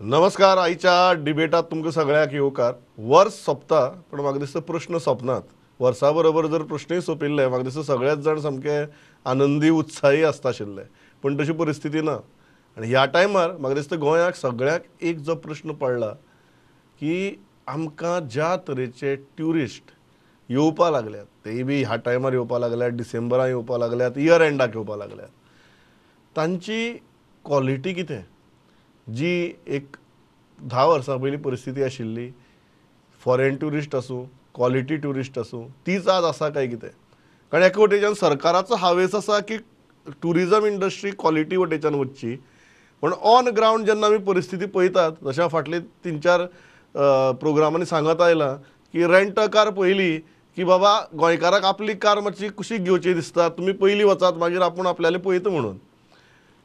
नमस्कार. आयच्या डिबेटात तुमकां सगळ्यांक येवकार. वर्स सोंपता पण म्हाका दिसता प्रश्न सोंपनात. वर्सा बरोबर जर प्रश्नूय सोंपिल्ले म्हाका दिसता सगळेच जाण सामके आनंदी उत्साही आसता आशिल्ले, पूण तशी परिस्थिती ना. आनी ह्या टायमार म्हाका दिसता गोंयाक सगळ्यांक एक जो प्रश्न पडला की आमकां ज्या तरेचे ट्युरिस्ट येवपा लागल्यात, तेय बी ह्या टायमार येवपा लागल्यात, डिसेंबरान येवपा लागल्यात, इयर एंडाक येवपा लागल्यात, तांची क्वॉलिटी कितें? जी एक 10 वर्सां पयलीं परिस्थिती आशिल्ली, फॉरेन ट्युरिस्ट आसूं, क्वॉलिटी ट्युरिस्ट आसूं, तीच आज आसा काय कितें? कारण एका वटेच्यान सरकाराचो हावेस आसा की ट्युरिजम इंडस्ट्री क्वॉलिटी वटेच्यान वचची, पूण ऑन ग्रावंड जेन्ना आमी परिस्थिती पळयतात, जशें हांव फाटले 3-4 प्रोग्रामांनी सांगत आयलां की रेंट अ कार पयली की बाबा गोंयकाराक आपली कार मातशी कुशीक घेवची दिसता, तुमी पयलीं वचात मागीर आपूण आपल्याले पळयता म्हणून.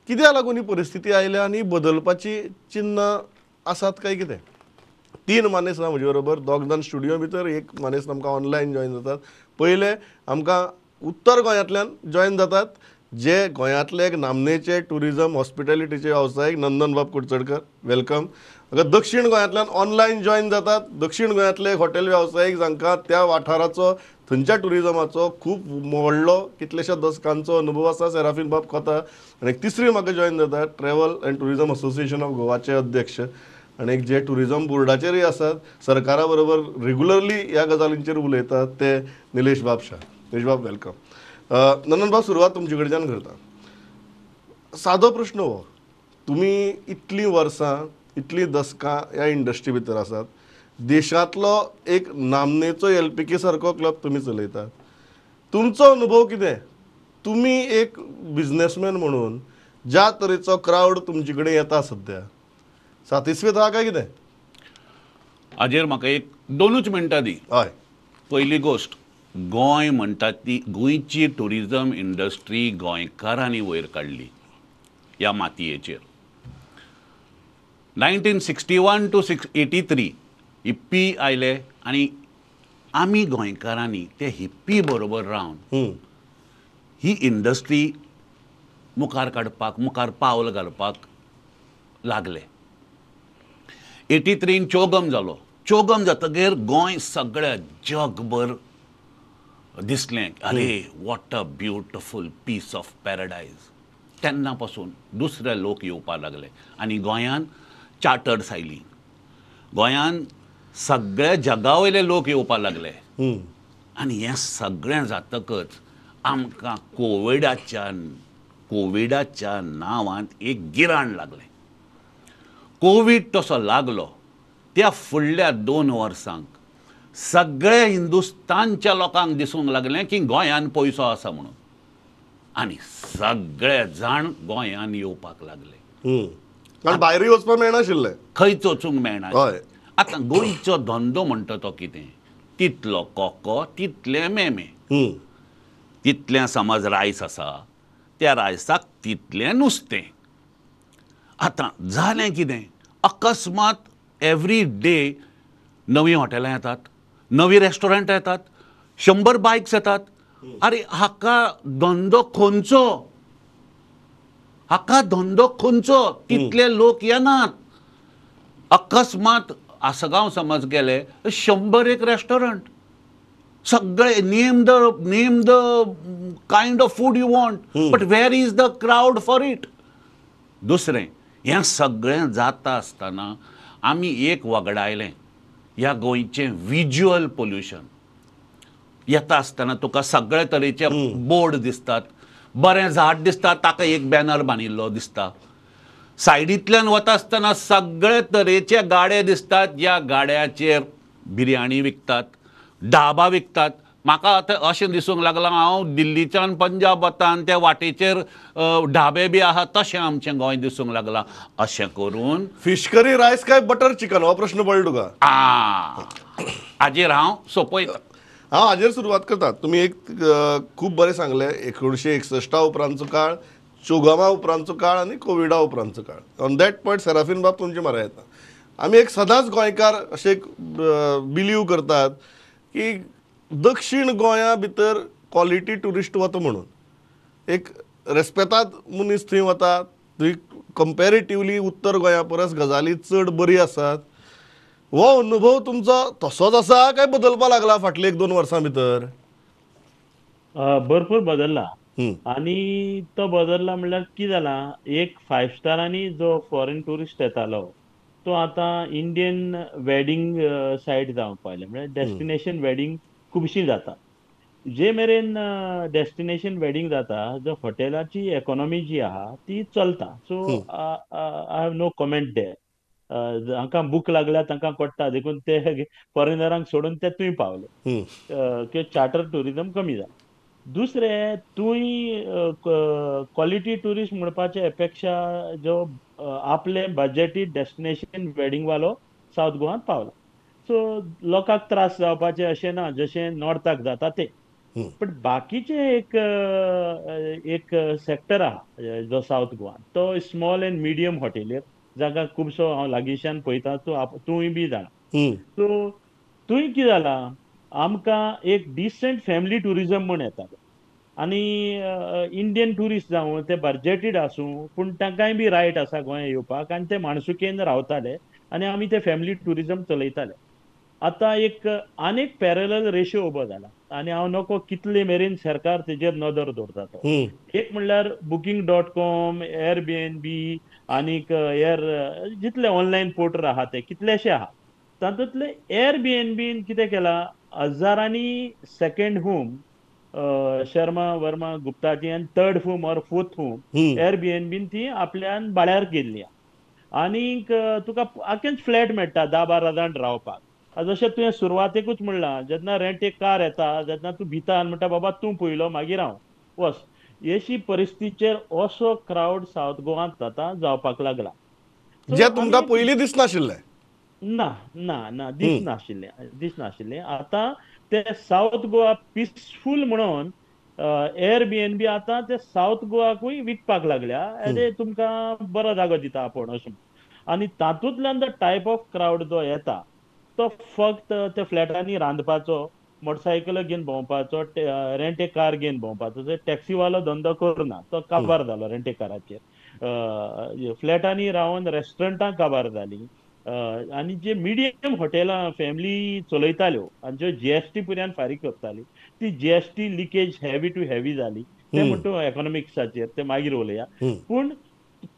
कित्याक लागून ही परिस्थिती आयल्या आनी बदलपाची चिन्नां आसात काय कितें? 3 मानेस्त आसा म्हजे बरोबर, 2 जाण स्टुडियो भितर, एक मानेस्त आमकां ऑनलायन जॉयन जातात. पयले आमकां उत्तर गोंयांतल्यान जॉयन जातात जे गोंयांतले एक नामनेचे ट्युरिजम हॉस्पिटॅलिटीचे वेवसायीक नंदन बाब कुडचडकर, welcome. हांगा दक्षीण गोंयांतल्यान ऑनलायन जॉयन जातात दक्षीण गोंयांतले एक हॉटेल वेवसायीक जांकां त्या वाठाराचो, थंयच्या ट्युरिजमाचो खूब व्हडलो कितलेश्या दसकांचो अनुभव आसा, सेराफीन बाब कोता. आनी एक तिसरी म्हाका जॉयन जातात travel and tourism association of गोवाचे अध्यक्ष आनी एक जे ट्युरिजम बोर्डाचेरूय आसात, सरकारा बरोबर रेगुलरली ह्या गजालींचेर उलयतात ते निलेश बाब शाह. निलेश बाब welcome. नंदन बाब, सुरवात तुमचे कडच्यान करता. सादो प्रश्न हो, तुमी इतलीं वर्सां इतलीं दसकां ह्या इंडस्ट्री भितर आसात, देशांतलो एक नामनेचो एलपीके सारको क्लब तुमी चलयतात, तुमचो अनुभव कितें? तुमी एक बिजनेसमॅन म्हणून ज्या तरेचो क्रावड तुमचे कडेन येता सद्या, सातिस्फेद आहा काय कितें? हाजेर म्हाका एक 2 मिनटां दी. हय. पयली गोश्ट, गोंय म्हणटा ती गोंयची ट्युरिजम इंडस्ट्री गोंयकारांनी वयर काडली ह्या मातयेचेर. 1961 to 83 hippie आयले आनी आमी गोंयकारांनी ते हिप्पी बरोबर रावन ही इंडस्ट्री मुखार काडपाक, मुखार पावल घालपाक लागले. 83 चोगम जालो. चोगम जातगीर गोंय सगळ्या जगभर दिसलें, अरे what a beautiful piece of paradise. तेन्ना पासून दुसरे लोक येवपाक लागले आनी गोंयान चार्टर्स आयली, गोंयान सगळे जगा वयले लोक येवपाक लागले. आनी हें सगळें जातकच आमकां कोविडाच्या नांवान एक गिराण लागलें. कोवीड तसो लागलो त्या फुडल्या 2 वर्सांक सगळे हिंदुस्तानच्या लोकांक दिसूंक लागलें की गोंयान पयसो आसा म्हणून, आनी सगळे जाण गोंयान येवपाक लागले. कारण भायरूय वचपाक मेळनाशिल्लें, खंयच वचूंक मेळना. आतां गोंयचो धंदो म्हणटा तो कितें? तितलो कोको तितलें मेमे, तितलें समज रायस आसा त्या रायसाक तितलें नुस्तें. आतां जालें कितें, अकस्मात एवरी डे नवीं हॉटेलां येतात, नवीं रेस्टॉरंटां येतात, 100 बायक्स येतात. अरे हाका धंदो खंयचो? हाका धंदो खंयचो? तितले लोक येनात. अकस्मात आसगांव समज गेले 100 रेस्टॉरंट, सगळे name the kind of food you want, but where is the crowd for it? दुसरें, हें सगळें जाता आसतना आमी एक वगडायलें, ह्या गोंयचें विज्युअल पोल्युशन. येता आसतना तुका सगळे तरेचे बोर्ड दिसतात, बरें झाड दिसता ताका एक बॅनर बांदिल्लो दिसता, सायडींतल्यान वता आसतना सगळे तरेचे गाडे दिसतात, ह्या गाड्याचेर बिरयाणी विकतात, ढाबा विकतात. म्हाका आतां अशें दिसूंक लागलां हांव दिल्लीच्यान पंजाब वता आनी त्या वाटेचेर ढाबे बी आहा तशें आमचें गोंय दिसूंक लागलां. अशें करून फिश करी रायस काय बटर चिकन हो प्रश्न पडलो तुका. हाजेर हांव सोंपयता. हांव हाजेर सुरवात करता. तुमी एक खूब बरें सांगलें, 1961 उपरांतचो काळ, चोगमा उपरांतचो काळ आनी कोविडा उपरांतचो काळ. ऑन that point Seraphine बाब तुमचे म्हऱ्या येता. आमी एक सदांच गोंयकार अशें एक बिलीव करतात की दक्षीण गोंया भितर क्वॉलिटी ट्युरिस्ट वता म्हणून, एक रेस्पेताद मनीस थंय वता, थंय कंपेरेटिवली उत्तर गोंया परस गजाली चड बरी आसात. हो अनुभव तुमचो तसोच आसा काय बदलपा लागला फाटले 1-2 वर्सां भितर? भरपूर बदलला. आनी तो बदलला म्हणल्यार कितें जाला, एक 5 स्टारांनी जो फॉरेन ट्युरिस्ट येतालो तो आतां इंडियन वेडिंग सायट जावंक पावले. म्हळ्यार डेस्टिनेशन वेडिंग खुबशी जाता. जे मेरेन डेस्टिनेशन वेडिंग जाता जो हॉटेलाची इकॉनॉमी जी आहा ती चलता. So I have no comment there. हांकां बूक लागल्या तांकां पडटा, देखून ते फॉरेनरांक सोडून ते थंय पावले किंवा चार्टर ट्युरिजम कमी जाला. दुसरें, तुंय क्वॉलिटी ट्युरिस्ट म्हणपाचे अपेक्षा जो आपले बजेटी डेस्टिनेशन वेडिंग वालो सावथ गोवान पावला. सो लोकांक त्रास जावपाचे अशें ना जशें नॉर्थाक जाता ते. पण बाकीचे एक एक सेक्टर आहा जो सावथ गोवान, तो स्मॉल एंड मिडियम हॉटेलियर, जाका खुबसो हांव लागींच्यान पळयता, तूंय बी जाणा. सो थंय कितें जालां, आमकां एक डिसंट फॅमिली ट्युरिजम म्हूण येता आनी इंडियन ट्युरिस्ट जावं ते बजेटीड आसूं, पूण तांकांय बी रायट आसा गोंया येवपाक आनी ते माणसुकेन रावताले आनी आमी ते फॅमिली ट्युरिजम चलयताले. आतां एक आनीक पॅरलल रेशो उबो जाला आनी हांव नको कितले मेरेन सरकार तेजेर नदर दवरता तो. एक म्हणल्यार Booking.com, Airbnb आनीक एर जितले ऑनलायन पोर्टल आहा ते कितलेशे आहा, तातूंतले Airbnb कितें केलां, हजारांनी सेकंड होम शर्मा वर्मा गुप्ताची आनी third home or fourth home Airbnb ती आपल्यान भाड्यार केल्ली आनीक तुका आख्खेच फ्लॅट मेळटा 10-12 जाण रावपाक. जशें तुवें सुरवातेकूच म्हणलां, जेन्ना रेंट एक कार येता जेन्ना तूं भिता आनी म्हणटा बाबा तूं पयलो मागीर हांव वच, अशी परिस्थितीचेर असो क्रावड सावथ गोवांत आतां जावपाक लागला. जे तुमकां पयलीं दिसनाशिल्लें. ना ना ना दिसनाशिल्लें, दिसनाशिल्लें. आतां ते सावथ गोवा पिसफूल म्हणून Airbnb आतां ते सावथ गोवाकूय विकपाक लागल्या, अरे तुमकां बरो जागो दिता आपूण अशें. आनी तातूंतल्यान जो टायप ऑफ क्रावड जो येता तो फक्त त्या फ्लॅटांनी रांदपाचो, मोटरसायकल घेवन भोंवपाचो, रेंट ए कार घेवन भोंवपाचो. टॅक्सीवालो धंदो करना, तो काबार जालो रेंट ए काराचेर. फ्लॅटांनी रावन रेस्टॉरंटां काबार जालीं आनी जे मिडियम हॉटेलां फॅमिली चलयताल्यो आनी ज्यो GST पुर्यान फारीक करताली ती GST leakage heavy to heavy जाली. ते म्हणटा इकॉनॉमिक्साचेर ते मागीर उलया. पूण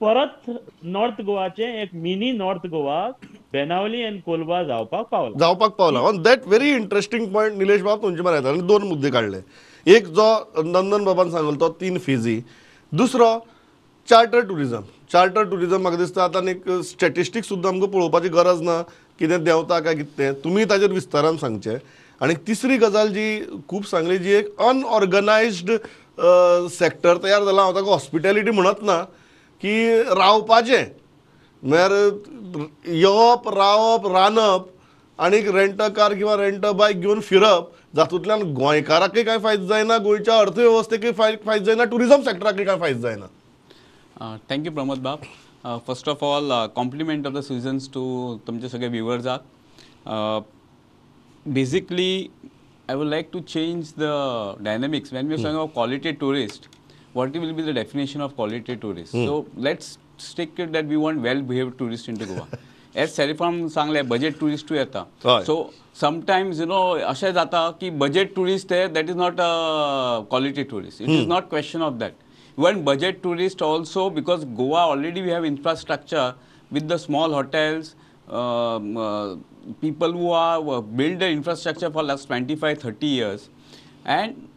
परत नॉर्थ गोवाचे एक mini north Goa Benaulim and Colva जावपाक पावला, जावपाक पावला. On that very interesting point Nilesh बाब तुमचे मरे आनी 2 मुद्दे काडले. एक जो नंदन बाबान सांगलो तो 3 फेजी, दुसरो चार्टर ट्युरिजम. चार्टर ट्युरिजम म्हाका दिसता आतां एक स्टॅटिस्टिक्स सुद्दां आमकां पळोवपाची गरज ना, कितें देंवता काय कितें तें तुमी ताजेर विस्तारान सांगचें. आनी तिसरी गजाल जी खूब सांगली, जी एक अनऑर्गनायज्ड सेक्टर तयार जाला, हांव ताका हॉस्पिटॅलिटी म्हणत ना, की रावपाचें म्हळ्यार येवप, रावप, रांदप आनी रेंट अ कार किंवा रेंट अ बायक घेवन फिरप, जातूंतल्यान गोंयकाराकय कांय फायदो जायना, गोंयच्या अर्थवेवस्थेकय फायदो जायना, ट्युरिजम सेक्टराकय कांय फायदो जायना. Thank you Pramod बाब. First of all compliment of the seasons to तुमचे सगळे व्युवर्साक. Basically I would like to change the dynamics. When we are talking about quality tourist, what will be the definition of quality tourist? So let's stick it that we want well-behaved tourists into Goa. As Serifam सांगले, budget tourist too येता. So sometimes you know अशें जाता की budget tourist that is not a quality tourist. It is not question of that. Even budget tourist also, because Goa already we have infrastructure with the small hotels, people who are build the infrastructure for last 25-30 years, and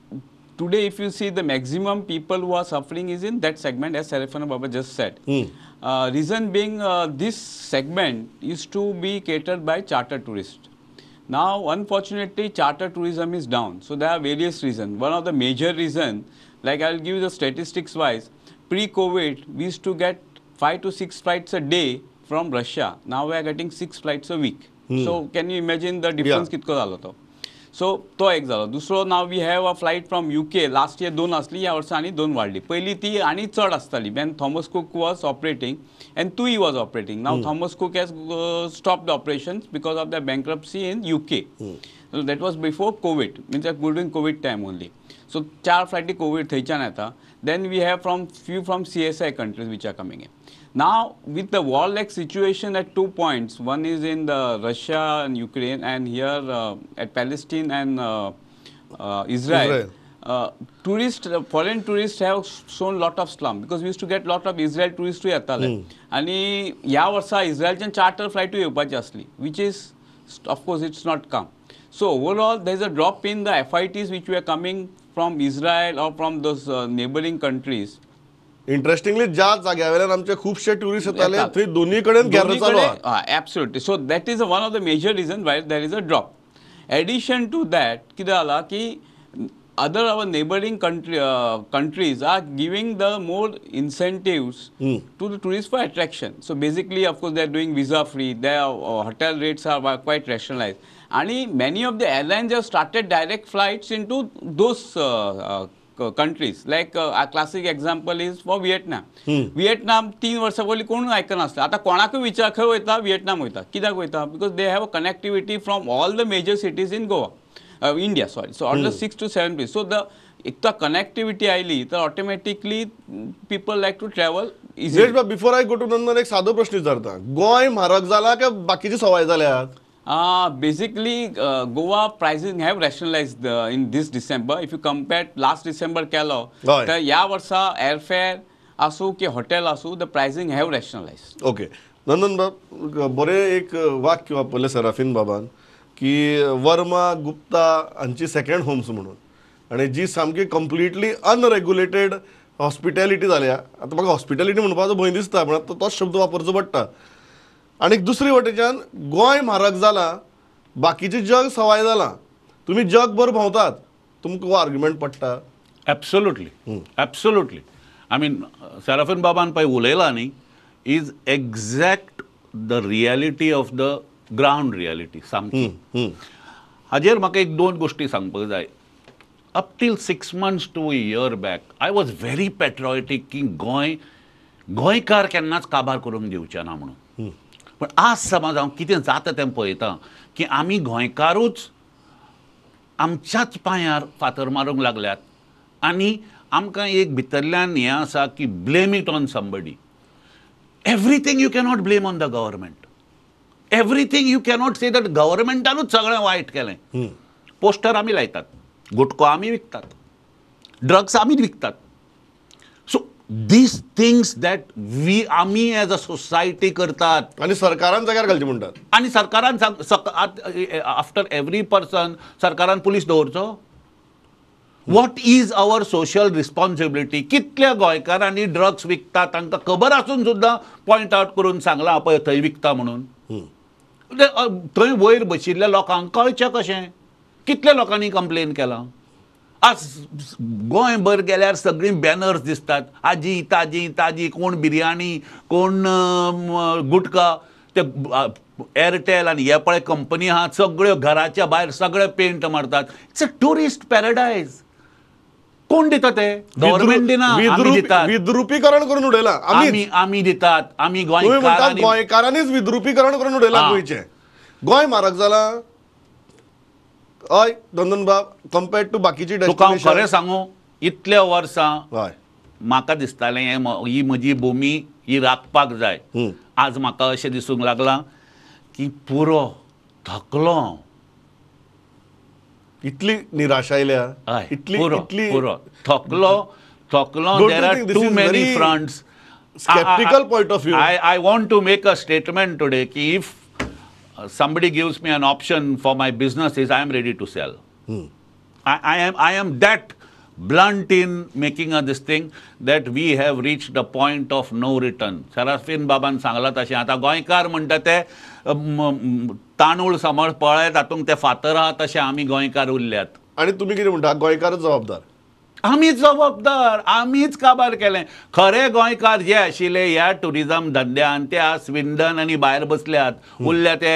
today if you see the maximum people who are suffering is in that segment, as Serafino Baba just said. Reason being this segment used to be catered by charter tourists. Now unfortunately charter tourism is down. So there are various reasons. One of the major reason, like I will give you the statistics wise, pre-COVID we used to get 5 to 6 flights a day from Russia. Now we are getting 6 flights a week. So can you imagine the difference? कितको जालो तो? So तो एक जालो. दुसरो, now we have a flight from UK. Last year 2 आसली, ह्या वर्सा आनी 2 वाडली. पयलीं ती आनी चड आसताली when Thomas Cook was operating and TUI was operating. Now Thomas Cook has stop the operations because of the bankruptcy in UK. That was before COVID, means during COVID time only. So 4 फ्लायटी Covid थंयच्यान येता. Then we have from few from CSI countries which are coming in. Now with the war-like situation at 2 points, one is in the Russia and Ukraine, and here at Palestine and Israel. Foreign tourists have shown lot of slump because we used to get lot of Israel tourists to येताले आनी ह्या वर्सा इस्रायलच्यान charter फ्लायटूय येवपाची आसली, which is of course it's not come. So overall there is a drop in the FITs which were coming from Israel or from those neighbouring countries. Interestingly ज्या जाग्या वयल्यान आमचे खुबशे ट्युरिस्ट येताले थंय दोन्ही कडेन गेर्र चालू आहा. Absolutely. So that is one of the major reason why there is a drop. Addition to that कितें जाला की other our neighboring countries are giving the more incentives to the tourists for attraction. So basically, of course, they are doing visa free. Their hotel rates are quite rationalized. And many of the airlines have started direct flights into those countries. Like a classic example is for Vietnam. Vietnam 3 वर्सां पयलीं कोणूच आयकनासलो. आतां कोणाकूय विचार खंय वयता, Vietnam वयता. कित्याक वयता? Because they have a connectivity from all the major cities in Goa. India, sorry. So all the 6 to 7 places. So the Ekta connectivity आयली तर automatically people like to travel easily. Before I go to Nandan, एक सादो प्रश्न विचारता, गोंय म्हारग जाला काय बाकीची सवाय जाल्यात? Basically, Goa pricing have rationalized in this December. If you compare last December केलो तर ह्या वर्सा airfare आसूं की हॉटेल आसूं, the pricing have rationalized. Okay. Nandan बाब, बरें एक वाक्य वापरलें सेराफीन बाबान की वर्मा गुप्ता हांची सेकंड होम्स म्हणून, आनी जी सामकी कंप्लिटली अनरेग्युलेटेड हॉस्पिटॅलिटी जाल्या. आतां म्हाका हॉस्पिटॅलिटी म्हणपाचो भंय दिसता, पूण आतां तोच शब्द वापरचो पडटा. आनी दुसरी वटेच्यान गोंय म्हारग जालां, बाकीचें जग सवाय जालां, तुमी जगभर भोंवतात, तुमकां हो आर्ग्युमेंट पडटा? Absolutely, absolutely. I mean Serafin बाबान पळय उलयला न्ही, is exact the reality of the ground reality सामकी. हाजेर म्हाका एक दोन गोश्टी सांगपाक जाय. Up till 6 months to a year back I was very patriotic की गोंय गोंयकार केन्नाच काबार करूंक दिवचे ना म्हणून. पण आज समज हांव कितें जाता तें पळयता की आमी गोंयकारूच आमच्याच पांयार फातर मारूंक लागल्यात आनी आमकां एक भितरल्यान हें आसा की blame it on somebody. Everything you cannot blame on the government. Everything you cannot say that गव्हर्मेंटानूच सगळें वायट केलें. पोस्टर आमी लायतात, गुटको आमी विकतात, ड्रग्स आमी विकतात. So these things that we आमी एज अ सोसायटी करतात आनी सरकारान जाग्यार घालचें म्हणटात. आनी सरकारान आफ्टर एवरी पर्सन सरकारान पुलीस दवरचो. What is our social responsibility? कितल्या गोंयकारांनी ड्रग्स विकता तांकां खबर आसून सुद्दां पॉयंट आवट करून सांगलां पळय थंय विकता म्हणून. थंय वयर बशिल्ल्या लोकांक कळचें कशें? कितल्या लोकांनी कंप्लेन केलां? आज गोंयभर गेल्यार सगळीं बॅनर्स दिसतात, आजी ताजी ताजी, कोण बिरयानी, कोण गुटखा. ते एअरटेल आनी हे पळय कंपनी आहा सगळ्यो घराच्या भायर सगळे पेंट मारतात. It's a tourist paradise. कोण दिता ते? गव्हर्मेंट दिना, आमी दितात. विद्रुपीकरण करून उडयलां आमी, आमी दितात. आमी गोंयकारांनी, गोंयकारांनीच विद्रुपीकरण करून उडयलां गोंयचें. गोंय म्हारग जालां हय नंदन बाब कंपेर्ड टू बाकीची तुका हांव खरें सांगू, इतल्या वर्सां म्हाका दिसतालें ही म्हजी भूमी ही राखपाक जाय. आज म्हाका अशें दिसूंक लागलां की पुरो थकलो हांव. इतली निराशा आयल्या, इतली इतली पुरो थकलो थकलो. There are too many fronts. Sceptical point of view. I want to make a statement today की if somebody gives me an option for my business, I am ready to sell. I am that blunt in making this thing that we have reached the point of no return. Serafin बाबान सांगला तशें आतां गोंयकार म्हणटा ते तांदूळ सांबाळ पळय तातूंत ते फातर आहा तशें आमी गोंयकार उरल्यात. आनी तुमी कितें म्हणटा? गोंयकारच जबाबदार. आमीच जबाबदार, आमीच काबार केलें. खरे गोंयकार जे आशिल्ले ह्या ट्युरिजम धंद्यान ते आज स्विंडन आनी भायर बसल्यात. उरल्या ते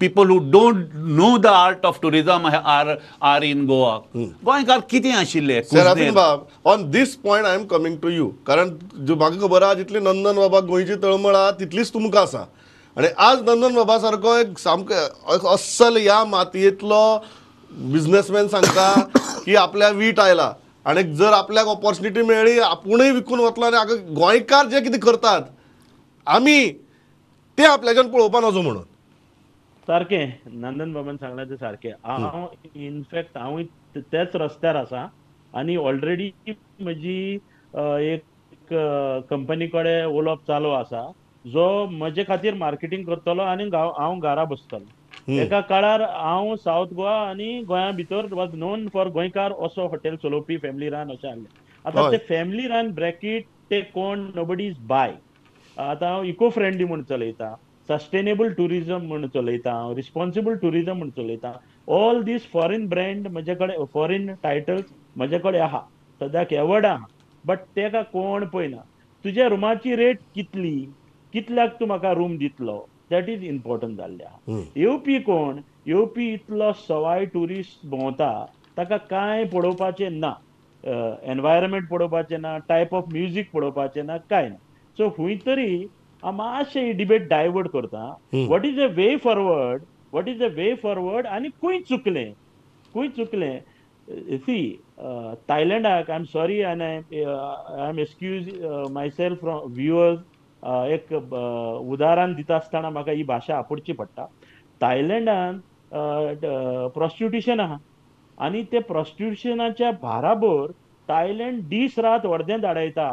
people who don't know the art of tourism are in Goa. गोंयकार कितें आशिल्ले? सेराफीन बाब, on this point I am coming to you, कारण म्हाका खबर आहा जितली नंदन बाबा गोंयची तळमळ आहा तितलीच तुमकां आसा. आनी आज नंदन बाबा सारको एक सामको अस्सल ह्या मातयेंतलो बिजनेसमॅन सांगता की आपल्या वीट आयला आनी जर आपल्याक ऑपॉर्च्युनिटी मेळ्ळी आपूणय विकून वतलो आनी आगो गोंयकार जे कितें करतात आमी ते आपल्याच्यान पळोवपा नजो म्हणून. सारकें नंदन बाबान सांगलां तें सारकें. हांव इनफॅक्ट हांवूय त्याच रस्त्यार आसा आनी ऑलरेडी म्हजी एक कंपनी कडेन उलोवप चालू आसा जो म्हजे खातीर मार्केटींग करतलो आनी हांव घरा बसतलो. एका काळार हांव सावथ गोवा आनी गोंया भितर वॉज नोन फॉर गोंयकार असो हॉटेल चलोवपी फॅमिली रान अशें आहलें. आतां ते फॅमिली रान ब्रॅकीट ते कोण नोबडी is बाय. आतां हांव इको फ्रेंडली म्हूण चलयता, सस्टेनेबल टुरिजम म्हूण चलयता, हांव रिस्पॉन्सिबल टुरिजम म्हूण चलयता. ऑल these foreign brand म्हजे कडेन, फॉरेन टायटल्स म्हजे कडेन आहा, सद्याक एवर्ड आहा, बट तेका कोण पळयना. तुज्या रुमाची रेट कितली, कितल्याक तूं म्हाका रूम दितलो, that is important जाल्लें आहा. येवपी कोण, येवपी इतलो सवाय ट्युरिस्ट भोंवता, ताका कांय पळोवपाचें ना, एनवायरमेंट पळोवपाचें ना, टायप ऑफ म्युजीक पळोवपाचें ना, कांय ना. सो खंय तरी मातशें ही डिबेट डायवर्ट करता. What is a way forward, what is a way forward आनी खंय चुकलें, खंय चुकलें. सी थायलंडाक I am sorry आनी I am excuse myself from viewers, एक उदाहरण दिता आसतना म्हाका ही भाशा आपोडची पडटा. थायलंडान प्रोस्टिट्युशन आहा आनी ते प्रोस्टिट्युशनाच्या भाराबर थायलंड दीस रात अर्दें धाडयता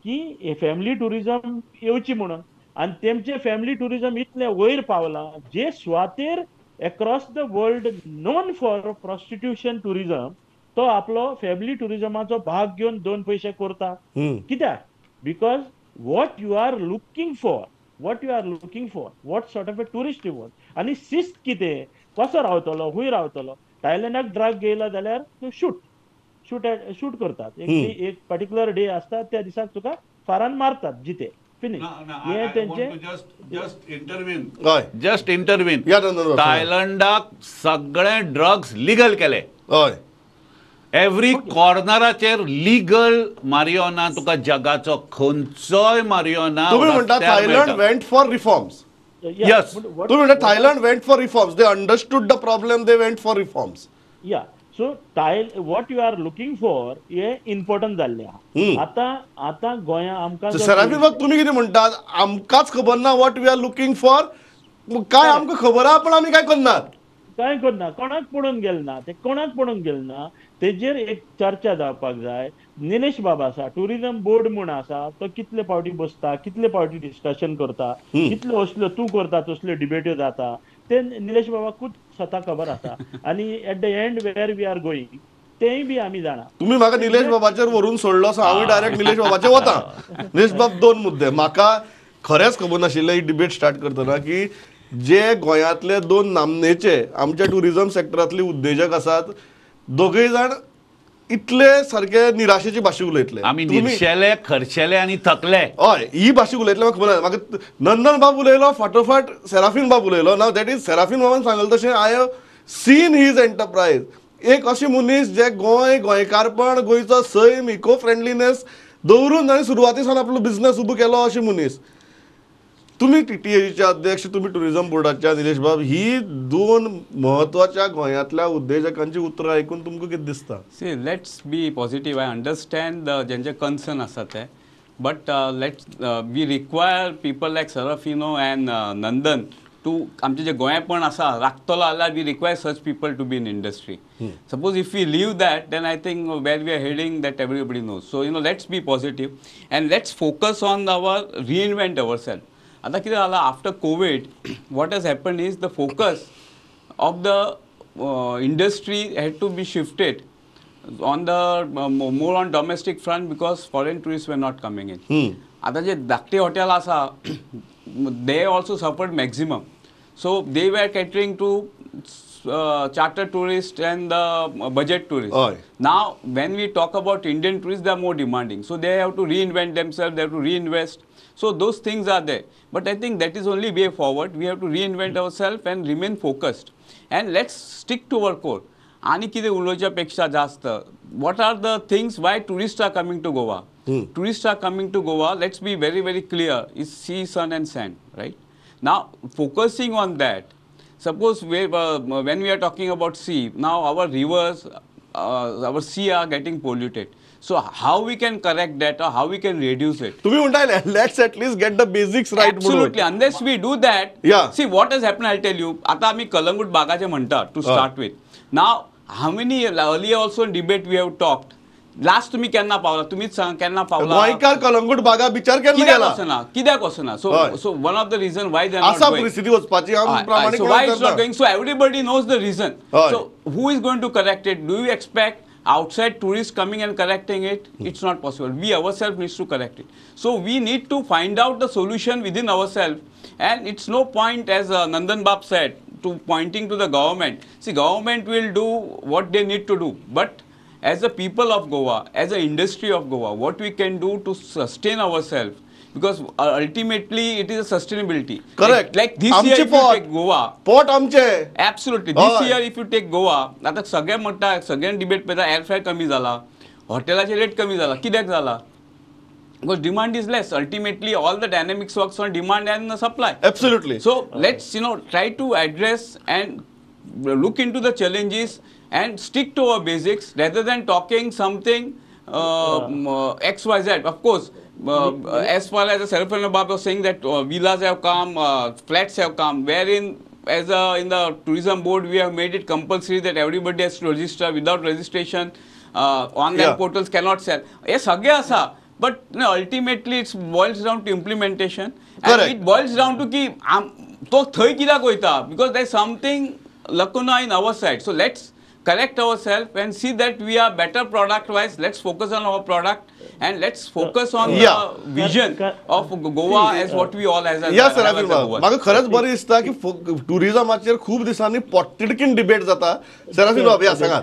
की फॅमिली ट्युरिजम येवची म्हणून. आनी तेमचे फॅमिली ट्युरिजम इतलें वयर पावलां जे सुवातेर across the world known for prostitution tourism, तो आपलो फॅमिली ट्युरिजमाचो भाग घेवन दोन पयशे करता. कित्याक? Because what you are looking for, what you are looking for, what sort of a tourist you want, आनी शिस्त कितें, कसो रावतलो, खंय रावतलो. थायलंडाक ड्रग घेयला जाल्यार तूं शूट शूट शूट करतात. एक पर्टिक्युलर डे आसता त्या दिसाक तुका फारान मारतात जिते, फिनिश. हे तेंचे जस्ट इंटरव्हीन, जस्ट इंटरव्हीन. थायलंडाक सगळे ड्रग्स लिगल केले. हय, एवरी कॉर्नराचेर लिगल मारियोना, तुका जगाचो खंयचोय मारियोना. तुमी म्हणटा Thailand went for reforms. Yes, तुमी म्हणटा Thailand went for reforms, they understood the problem, they went for reforms. Yeah, so what you are looking for हे इम्पॉर्टंट जाल्लें आहा. आतां आतां गोंया आमकां सराफी बाब तुमी कितें म्हणटात, आमकांच खबर ना what we are looking for. काय आमकां खबर आहा पण आमी काय करनात, कांय करना, कोणाक पडून गेलें ना, ते कोणाक पडून गेलें ना तेजेर एक चर्चा जावपाक जाय. निलेश बाब आसा, ट्युरिजम बोर्ड म्हूण आसा, तो कितले फावटी बसता, कितले फावटी डिस्कशन करता, कितल्यो असल्यो तूं करता तसल्यो डिबेट्यो जाता, ते निलेश बाबाकूच स्वता खबर आसा. आनी at the end where we are going तेंय बी आमी जाणा. तुमी म्हाका निलेश बाबाचेर व्हरून सोडलो, सो हांवूय डायरेक्ट निलेश बाबाचेर वता. निलेश बाब, दोन मुद्दे म्हाका खरेंच खबर नाशिल्लें ही डिबेट स्टार्ट करतना की जे गोंयांतले दोन नामनेचे आमच्या ट्युरिजम सेक्टरांतले उद्देजक आसात, दोगूय जाण इतले सारके निराशेची भाशा उलयतले. आमी निरशेले, खर्शेले आनी थकले. हय, ही भाशा उलयतले म्हाका खबर ना. म्हाका नंदन बाब उलयलो, फाटोफाट सेराफीन बाब उलयलो. नाव that is Seraphine बाबान सांगलें तशें I have seen his enterprise. एक अशें मनीस जे गोंय, गोंयकारपण, गोंयचो सैम, इको फ्रेंडलीनेस दवरून ताणें सुरवाती सावन आपलो बिजनस उबो केलो अशें मनीस. तुमी टीटीएचे अध्यक्ष, तुमी टुरिजम बोर्डाचे निलेश बाब, ही दोन म्हत्वाच्या गोंयांतल्या उद्देजकांची उतरां आयकून तुमकां कितें दिसता? See, let's be positive. I understand जेंचे concern आसा ते, but let's we require people like Serafino and Nandan to आमचें जें गोंयपण आसा राखतलो जाल्यार we require such people to be in industry. Suppose if we leave that, then I think where we are heading that everybody knows. So you know, let's be positive and let's focus on our reinvent our self. आतां कितें जालां, after COVID what has happened is the focus of the industry had to be shifted on the more on domestic front because foreign tourist were not coming in. आतां जे धाकटे hotel आसा they also suffered maximum. So they were catering to charter tourist and the budget tourist. Now when we talk about Indian tourist, they are more demanding. So they have to reinvent themselves, they have to reinvest. So those things are there. But I think that is only way forward. We have to reinvent ourselves and remain focused. And let's stick to our core. आनी कितें उलोवच्या पेक्षा जास्त, what are the things why tourists are coming to Goa? Tourists are coming to Goa, let's be very, very clear, is sea, sun and sand, right? Now, focusing on that, suppose we, when we are talking about sea, now our rivers, our sea are getting polluted. So how we can correct that or how we can reduce it? तुम्ही म्हणताय let's at least get the basics right. Absolutely. Unless we do that, Yeah. See what has happened, I'll tell you. आता आम्ही कलंगूट बागाचे म्हणता to start with. Now, how many earlier also in debate we have talked. Last तुम्ही केन्ना पावला, तुम्हीच सांगा केन्ना पावला. गोंयकार कलंगूट बागा बिचार केन्ना कित्याक गेला? वचना, कित्याक वचना. So so one of the reason why they are आसा not going. परिस्थिती वचपाची हांव प्रामाणीक. So why it's not going? So everybody knows the reason. So who is going to correct it? Do you expect outside tourists coming and correcting it? It's not possible. We ourselves needs to correct it. So we need to find out the solution within ourselves, and it's no point, as Nandan Bab said, to pointing to the government. See, government will do what they need to do, but as a people of Goa, as an industry of Goa, what we can do to sustain ourselves, because ultimately it is a sustainability. Correct. Like this year if you take Goa, pot आमचे. Absolutely. This year if you take Goa, आता सगळे म्हणटा, सगळ्यां debate पळयता, airfare कमी जाला, हॉटेलाचे rate कमी जाला, कित्याक जाला? Because demand is less. Ultimately all the dynamics works on demand and supply. Absolutely. So let's try to address and look into the challenges and stick to our basics rather than talking something X, Y, Z. Of course, as far as the Serafino Bab was saying that villas have come, flats have come, wherein as in the tourism board we have made it compulsory that everybody has to register. Without registration, online portals cannot sell. Yes, सगळे आसा, but ultimately it boils down to implementation. Correct. And it boils down to ki तो थंय कित्याक वयता, because there is something lacuna in our side. So let's correct ourselves and see that we are better product wise. Let's focus on our product and let's focus on the vision of Goa as what we all as a या sir, म्हाका खरेंच बरें दिसता की टुरिझमाचेर खूब दिसांनी पोटतिडकीन debate जाता. सराफीन बाब, या सांगा.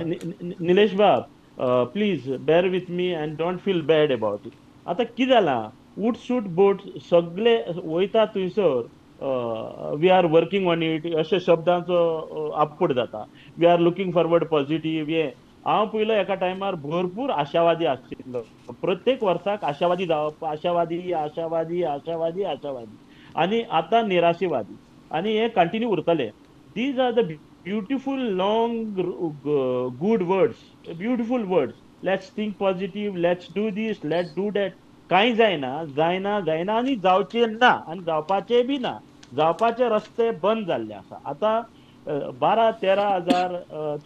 निलेश बाब, please bear with me and don't feel bad about it. आतां कितें जालां, उटसूट बोट सगळे वयता थंयसर, we are working on it अशे शब्दांचो आपट जाता. We are looking forward positive. हे हांव पयलो एका टायमार भरपूर आशावादी आशिल्लो, प्रत्येक वर्साक आशावादी जावप, आशावादी आशावादी आशावादी आशावादी, आनी आतां निराशेवादी, आनी हे कंटिन्यू उरतले. These are the beautiful long good words, beautiful words. Let's think positive, let's do this, let's do that. कांय जायना, जायना, जायना, आनी जावचें ना, आनी जावपाचें बी ना. जावपाचे रस्ते बंद जाल्ले आसा. आतां 12-13 हजार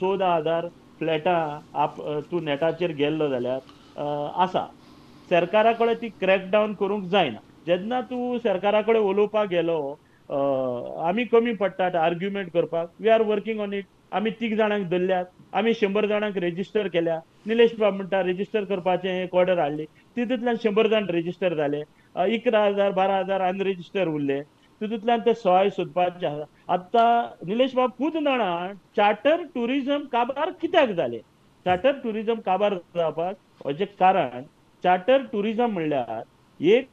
14 हजार फ्लॅटां आप तूं नेटाचेर गेल्लो जाल्यार आसा. सरकारा कडेन ती क्रॅकडावन करूंक जायना. जेन्ना तूं सरकारा कडेन उलोवपाक गेलो, आमी कमी पडटात आर्ग्युमेंट करपाक. We are working on it. आमी 3 जाणांक धरल्यात, आमी 100 जाणांक रेजिस्टर केल्या. निलेश बाब म्हणटा रेजिस्टर करपाचें एक ऑर्डर हाडली, तितूंतल्यान 100 जाण रेजिस्टर जाले, 11,000 12,000 अनरेजिस्टर उरले. तितूंतल्यान ते सोय सोदपाचे आसा. आतां निलेश बाब खूद जाणा चार्टर ट्युरिजम काबार कित्याक जालें. चार्टर ट्युरिजम काबार जावपाक हेजें कारण, चार्टर ट्युरिजम म्हणल्यार एक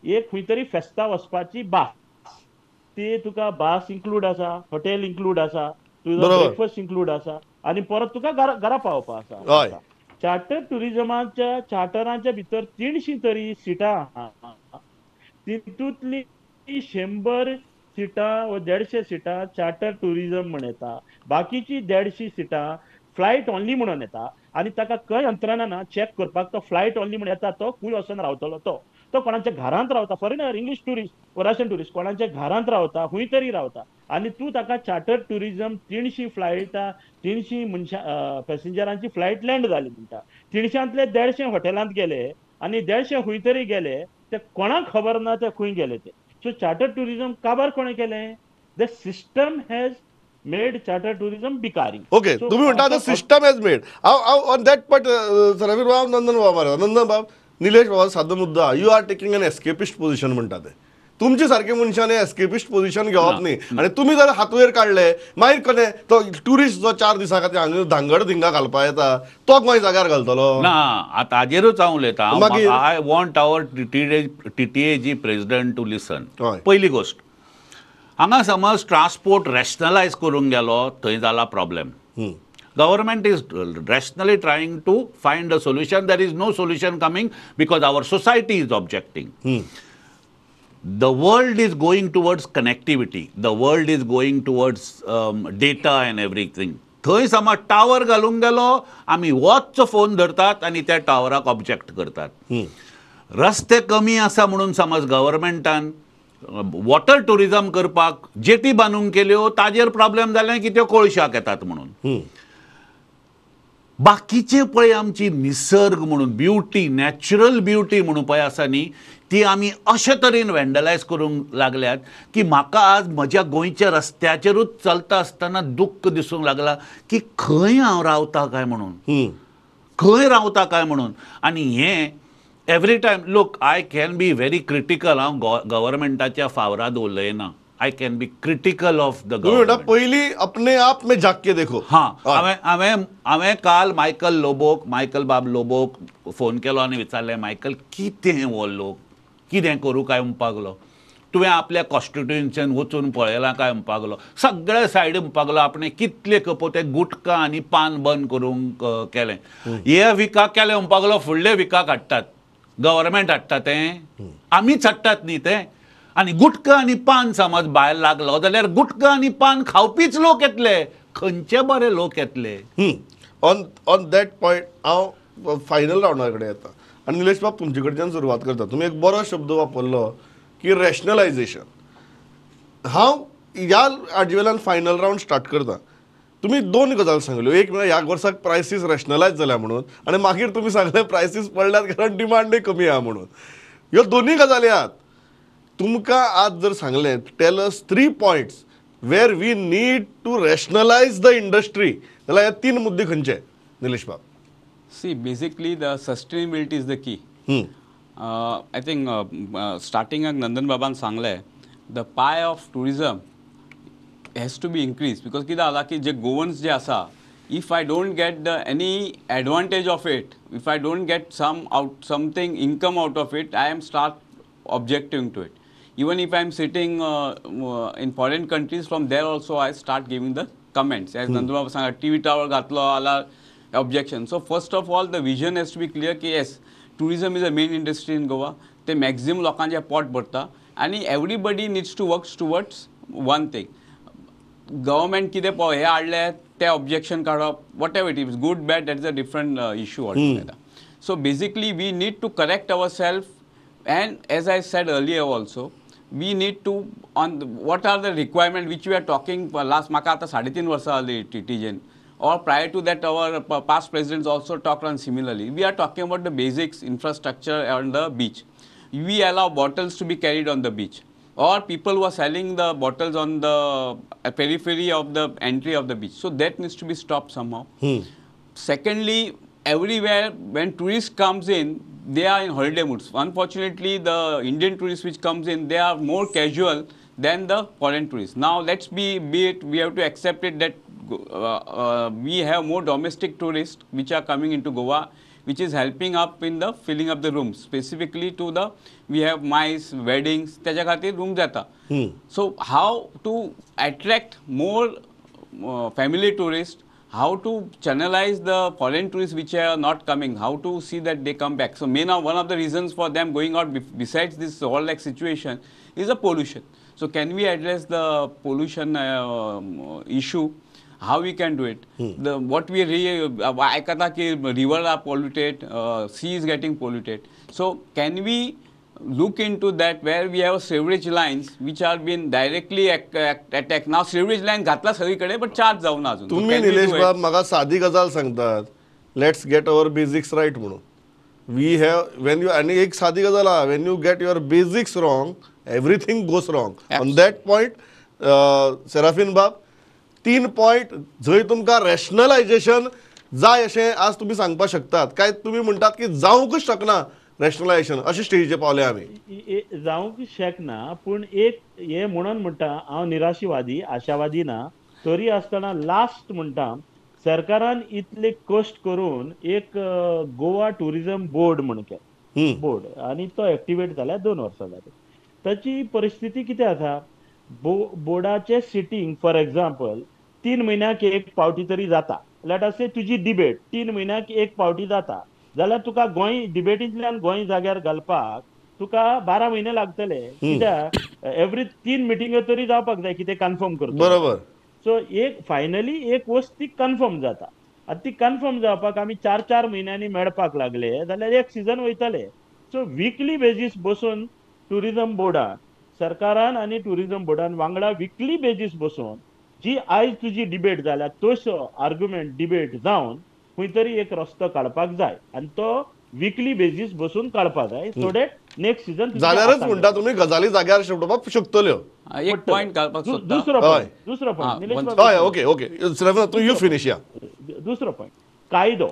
एक खंय तरी फेस्ता वचपाची बास, ती तुका बास इन्क्लूड आसा, हॉटेल इन्क्लूड आसा, तुजो ब्रेकफास्ट इन्क्लूड आसा, आनी परत तुका घरा पावपा आसा. चार्टर ट्युरिजमाच्या चार्टरांच्या भितर 300 तरी सिटां आहा, तितूंतली 100 सिटां वा 150 सिटां चार्टर ट्युरिजम म्हण येता, बाकीची 150 सिटां फ्लायट ओनली म्हणून येता. आनी ताका खंय यंत्रणा ना चॅक करपाक, तो फ्लायट ओनली म्हण येता, तो खूंय वचून रावतलो, तो तो कोणाच्या घरांत रावता, foreigner, English tourist, Russian tourist कोणाच्या घरांत रावता, खंय तरी रावता, आनी तूं ताका चार्टर ट्युरिजम 300 फ्लायटां, 300 मनशां पॅसेंजरांची फ्लायट लँड जाली म्हणटा, 300 150 हॉटेलांत गेले आनी 150 खंय तरी गेले, ते कोणाक खबर ना ते खंय गेले ते. सो चार्टर ट्युरिजम काबार कोणें केलें? The system has made charter tourism बिकारी. ओके, तुम्ही म्हणता the system has made. हांव ऑन that पट सराफीन बाब, नंदन बाब, नंदन बाब, निलेश बाबा सादो मुद्दा, you are taking an escapist position म्हणटा ते. तुमचे सारखे मनशान एस्केपिस्ट पोझिशन घेवप न्ही, आनी तुमी जर हात वयर काडले मागीर कशें तो ट्युरिस्ट जो 4 दिसां खातीर हांगा धांगड धिंगा घालपा येता तो गोंय जाग्यार घालतलो ना. आतां हाजेरूच हांव उलयतां. I want our TTAG president to listen. पयली गोश्ट, हांगा समज ट्रान्सपोर्ट रॅशनलायज करूंक गेलो थंय जाला problem. Government is rationally trying to find a solution. There is no solution coming because our society is objecting. The world is going towards connectivity. The world is going towards data and everything. थंय समज tower घालूंक गेलो आमी वच्च phone धरतात आनी त्या टावराक object करतात. रस्ते कमी आसा म्हणून समज गव्हर्मेंटान वॉटर ट्युरिजम करपाक जेटी बांदूंक केल्यो, ताजेर प्रॉब्लेम जालें की त्यो कोळशाक येतात म्हणून. बाकीचे पळय आमची निसर्ग म्हणून ब्युटी, नॅचरल ब्युटी म्हणून पळय आसा न्ही, ती आमी अशे तरेन वेंडलायज करूंक लागल्यात की म्हाका आज म्हज्या गोंयच्या रस्त्याचेरूच चलता आसतना दुख्ख दिसूंक लागला की खंय हांव रावता काय म्हणून, खंय रावता काय म्हणून. आनी हें every time look, I can be very critical, हांव गव्हर्मेंटाच्या फावराद उलयना, I can be critical of the government. पयली अपने आप में झांक के देखो. हां, हांवें हांवें हांवें काल मायकल लोबोक, मायकल बाब लोबोक फोन केलो आनी विचारलें, मायकल कितें हो लोक कितें करूं काय म्हणपाक लागलो, तुवें आपल्या कॉन्स्टिट्युएन्सीन वचून पळयलां काय म्हणपाक लागलो, सगळे सायड म्हणपाक लागलो आपणें कितले खपो ते गुटखा आनी पान बंद करूंक केलें, हे विका केलें म्हणपाक लागलो, फुडले विका हाडटात, गव्हर्मेंट हाडटा तें, आमीच हाडटात न्ही तें. आनी गुटखा आनी पान समज भायर लागलो जाल्यार गुटखा आनी पान खावपीच लोक येतले, खंयचे बरे लोक येतले. ऑन ऑन that point हांव फायनल रावंडा कडेन येता आनी निलेश बाब तुमचे कडच्यान सुरवात करता. तुमी एक बरो शब्द वापरलो की रॅशनलायझेशन. हांव ह्या हाजे वेल्यान फायनल रावंड स्टार्ट करता. तुमी दोन गजाल सांगल्यो, एक म्हळ्यार ह्या वर्साक प्रायसीस रॅशनलायज जाल्या म्हणून, आनी मागीर तुमी सांगलें प्रायसीस पडल्यात कारण डिमांडय कमी आहा म्हणून. ह्यो दोनूय गजाली आहात. तुमकां आज जर सांगलें tell us 3 points where we need to rationalise the industry, जाल्यार हे 3 मुद्दे खंयचे निलेश बाब? See, basically the sustainability is the key. I think starting Nandan बाबान सांगलें, the pie of tourism has to be increased, because कितें जाला की जे गोवन्स जे आसा, if I don't get the any advantage of it, if I don't get some out something income out of it, I am start objecting to it. Even if I am sitting in foreign countries, from there also I start giving the comments. As Nandu Baba सांगा, TV tower घातलो आला objection. So first of all, the vision has to be clear की yes, tourism is a main industry in Goa. ते maximum लोकांचे पोट भरता आनी everybody needs to work towards one thing. Government कितें हे हाडलें ते ऑब्जेक्शन काडप, whatever it is, good bad, that is a different issue altogether. So basically we need to correct our self, and as I said earlier also, we need to on what are the requirement which we are talking last. म्हाका आतां 3.5 वर्सां जालीं टीटीजेन, or prior to that our past presidents also talked on similarly. We are talking about the basics infrastructure on the beach. We allow bottles to be carried on the beach, or people who are selling the bottles on the periphery of the entry of the beach. So that needs to be stopped somehow. Secondly, everywhere when tourist comes in, they are in holiday moods. Unfortunately, the Indian tourists which comes in, they are more casual than the foreign tourists. Now let's be it, we have to accept it that we have more domestic tourists which are coming into Goa, which is helping up in the filling up the rooms. Specifically to the, we have mice, weddings, त्याच्या खातीर room जाता. So how to attract more family tourists, how to channelize the foreign tourists which are not coming, how to see that they come back. So main one of the reasons for them going out besides this whole like situation is the pollution. So can we address the pollution issue? How we can do it? The what we आयकता की river are polluted, sea is getting polluted. So can we look into that where we have sewerage lines which are been directly attacked. Now sewerage line घातला सगळीकडे, but charge जाऊना अजून. तुम्ही निलेश बाब म्हाका सादी गजाल सांगतात, let's get our basics right म्हणून. We have when you, आनी एक सादी गजाल आहा, when you get your basics wrong, everything goes wrong. On that point Serafin बाब, 3 पॉयंट जंय तुमकां रॅशनलायझेशन जाय अशें आज तुमी सांगपाक शकतात काय तुमी म्हणटात की जावंकूच शकना रॅशनलायझेशन, अशे स्टेजीचेर पावले आमी? जावंक शकना, पूण एक हें म्हणून म्हणटा हांव निराशीवादी, आशावादी ना, तरी आसतना लास्ट म्हणटा सरकारान इतले कश्ट करून एक गोवा टुरिझम बोर्ड म्हण केलें, बोर्ड, आनी तो एक्टिवेट जाल्यार 2 वर्सां जाली. ताची परिस्थिती कितें आसा, बोर्डाचे सिटींग फॉर एग्जाम्पल 3 म्हयन्याक एक पावटी तरी जाता. Let us से तुजी डिबेट 3 म्हयन्याक एक पावटी जाता जाल्यार तुका गोंय डिबेटींतल्यान गोंय जाग्यार घालपाक तुका 12 म्हयने लागतले. कित्याक एवरी 3 मिटिंग्यो तरी जावपाक जाय कितें कन्फर्म करता. बरोबर. सो एक फायनली एक वस्त ती कन्फर्म जाता. आतां ती कन्फर्म जावपाक आमी 4-4 म्हयन्यांनी मेळपाक लागले जाल्यार एक सिजन वयतले. सो विकली बेजीस बसून ट्युरिजम बोर्डान, सरकारान आनी ट्युरिजम बोर्डान वांगडा विकली बेजीस बसून जी आयज तुजी डिबेट जाल्या तसो आर्ग्युमेंट डिबेट जावन खंय तरी एक रस्तो काडपाक जाय आनी तो विकली बेजीस बसून काडपाक जाय, सो that next season जाल्यारच म्हणटा तुमी गजाली जाग्यार शेवटोवपाक शकतल्यो. एक पॉयंट घालपाक सोदता. दुसरो पॉयंट, हय, ओके ओके, तूं you finish. या दुसरो पॉयंट, कायदो.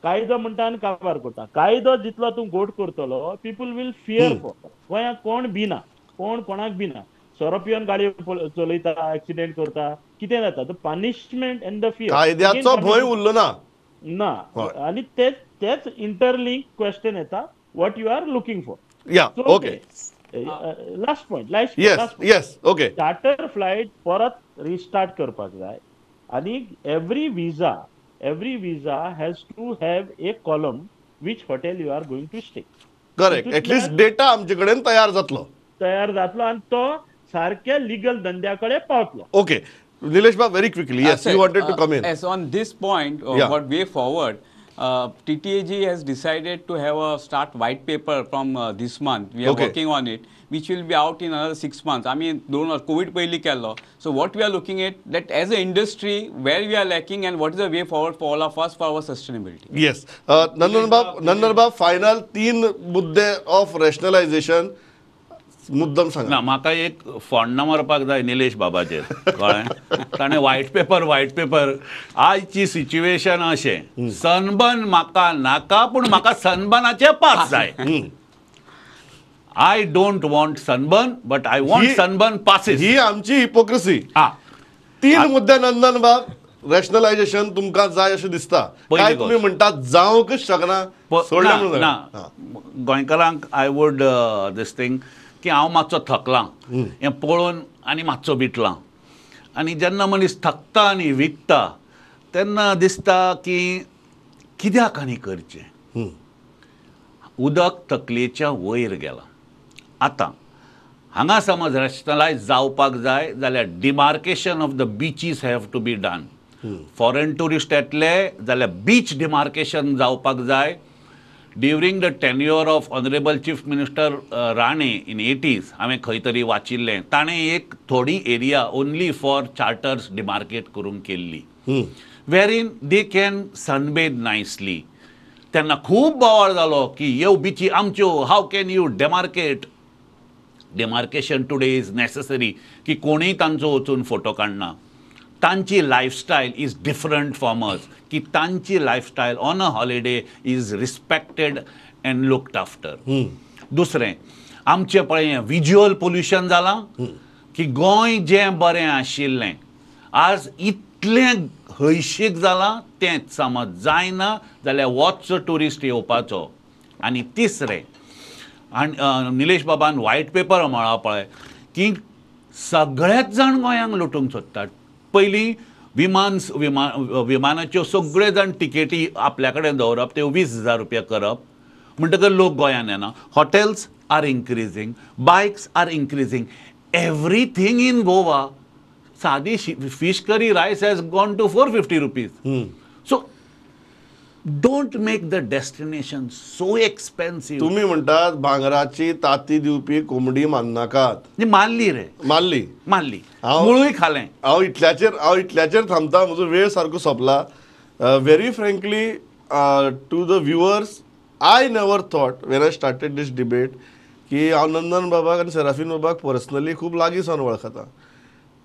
कायदो म्हणटा आनी काबार करता. कायदो जितलो तूं गोड करतलो पीपल will fear for. गोंयांत कोण भिना, कोण कोणाक भिना. सोरो पिवन गाडी चलयता, एक्सिडेंट करता, कितें जाता, the punishment and the fear, कायद्याचो भंय उरलो ना ना. आनी तेच इंटरलिंक क्वेश्चन येता, what you are looking for. Yeah okay, last point, last yes okay. Charter flight परत रिस्टार्ट करपाक जाय आनी every visa has to have a column which hotel you are going to stay. Correct, at least data आमचे कडेन तयार जातलो, तयार जातलो आनी तो सारक्या लिगल धंद्या कडेन पावतलो. ओके निलेश बाब, very quickly, yes, you wanted to come in. Yes, on this point, what way forward, TTAG has decided to have a start white paper from this month. We are working on it, which will be out in another 6 months. I mean, don't COVID पयली केल्लो. So what we are looking at, that as an industry, where we are lacking and what is the way forward for all of us for our sustainability. Yes. Nandan Bab, final 3 मुद्दे of rationalization मुद्दम सांगा. ना, म्हाका एक फोण्णां मारपाक जाय निलेश बाबाचेर, कळ्ळें? ताणें व्हायट पेपर व्हायट पेपर, आयची सिच्युएशन अशें, सनबर्न म्हाका नाका पूण म्हाका सनबर्नाचे पास जाय. I don't want sunburn but I want sunburn passes. ही आमची हिपोक्रेसी. 3 मुद्दे नंदन बाब, रॅशनलायझेशन तुमकां जाय अशें दिसता, काय तुमी म्हणटात जावंकच शकना? ना, गोंयकारांक I would these thing की हांव मातसो थकलां हें पळोवन आनी मातसो विटलां, आनी जेन्ना मनीस थकता आनी विकता तेन्ना दिसता की कित्याक आनी करचें. उदक तकलेच्या वयर गेलां. आतां हांगा समज रॅशनलायज जावपाक जाय जाल्यार demarcation of the beaches have to be done. Foreign tourist येतले जाल्यार बीच डिमार्केशन जावपाक जाय. During the tenure of honourable chief minister Rane in 80s, हांवें खंय तरी वाचिल्लें, ताणें एक थोडी area only for charters demarcate करूंक केल्ली, wherein they can sunbathe nicely. तेन्ना खूब बोवाळ जालो की ह्यो बिची आमच्यो, how can you demarcate. Demarcation today is necessary की कोणूय तांचो वचून फोटो काडना. तांची lifestyle is different from us, की तांची lifestyle on a holiday is respected and looked after. दुसरें, आमचें पळय विज्युअल पोल्युशन जालां की गोंय जें बरें आशिल्लें आज इतलें हळशीक जालां, तेंच समज जायना जाल्यार वच ट्युरिस्ट येवपाचो. आनी तिसरें, आनी निलेश बाबान व्हायट पेपर म्हळा पळय की सगळेच जाण गोंयांक लुटूंक सोदतात. पयलीं विमानाच्यो सगळे जाण टिकेटी आपल्या कडेन दवरप, त्यो 20,000 रुपया करप, म्हणटकर लोक गोंयान येना. Hotels are increasing, bikes are increasing, everything in Goa. सादी fish curry rice has gone to 450 rupees. So don't make the destination so expensive. तुम्ही म्हणटात भांगराची ताती दिवपी कोंबडी माननाकात. मारली रे, मारली मारली, मुळूय खालें. हांव इतल्याचेर थांबता, म्हजो वेळ सारको सोंपला. Very frankly to the viewers, I never thought when I started this debate की हांव नंदन बाबाक आनी सेराफीन बाबाक पर्सनली खूब लागीं सावन वळखता.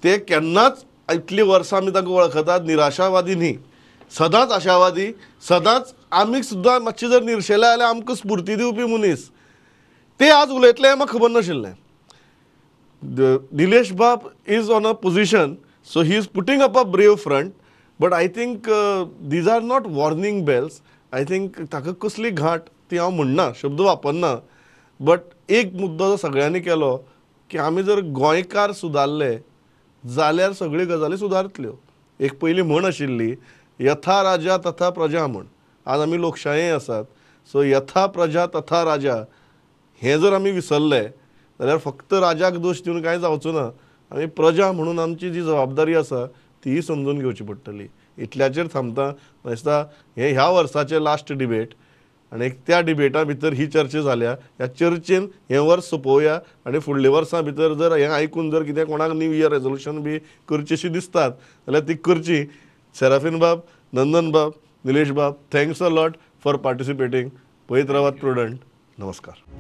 ते केन्नाच इतलीं वर्सां आमी तांकां वळखतात निराशावादी न्ही, सदांच आशावादी, सदांच आमी सुद्दां मातशी जर निर्शेले जाल्यार आमकां स्फुर्ती दिवपी मनीस. ते आज उलयतले म्हाका खबर नाशिल्लें. Nilesh Bab is on a position, so he is putting up a brave front, but I think these are not warning bells. I think ताका कसली घांट ती हांव म्हणना, शब्द वापरना, बट एक मुद्दो जो सगळ्यांनी केलो की आमी जर गोंयकार सुदारले जाल्यार सगळ्यो गजाली सुदारतल्यो. एक पयलीं म्हण आशिल्ली, यथा राजा तथा प्रजा म्हण. आज आमी लोकशाये आसात, सो यथा प्रजा तथा राजा हें जर आमी विसरले जाल्यार फक्त राजाक दोश दिवन कांय जावचो ना. आमी प्रजा म्हणून आमची जी जबाबदारी आसा तीय समजून घेवची पडटली. इतल्याचेर थांबता. म्हाका दिसता हें ह्या वर्साचें लास्ट डिबेट आनी त्या डिबेटा भितर ही चर्चा जाल्या. ह्या चर्चेन हें वर्स सोंपोवया आनी फुडल्या वर्सां भितर जर हें आयकून जर कितें कोणाक न्यू इयर रेजोल्युशन बी करचीशी दिसतात जाल्यार ती करची. सेराफीन बाब, नंदन बाब, निलेश बाब, thanks a lot for participating. पळयत रावात प्रुडंट. नमस्कार.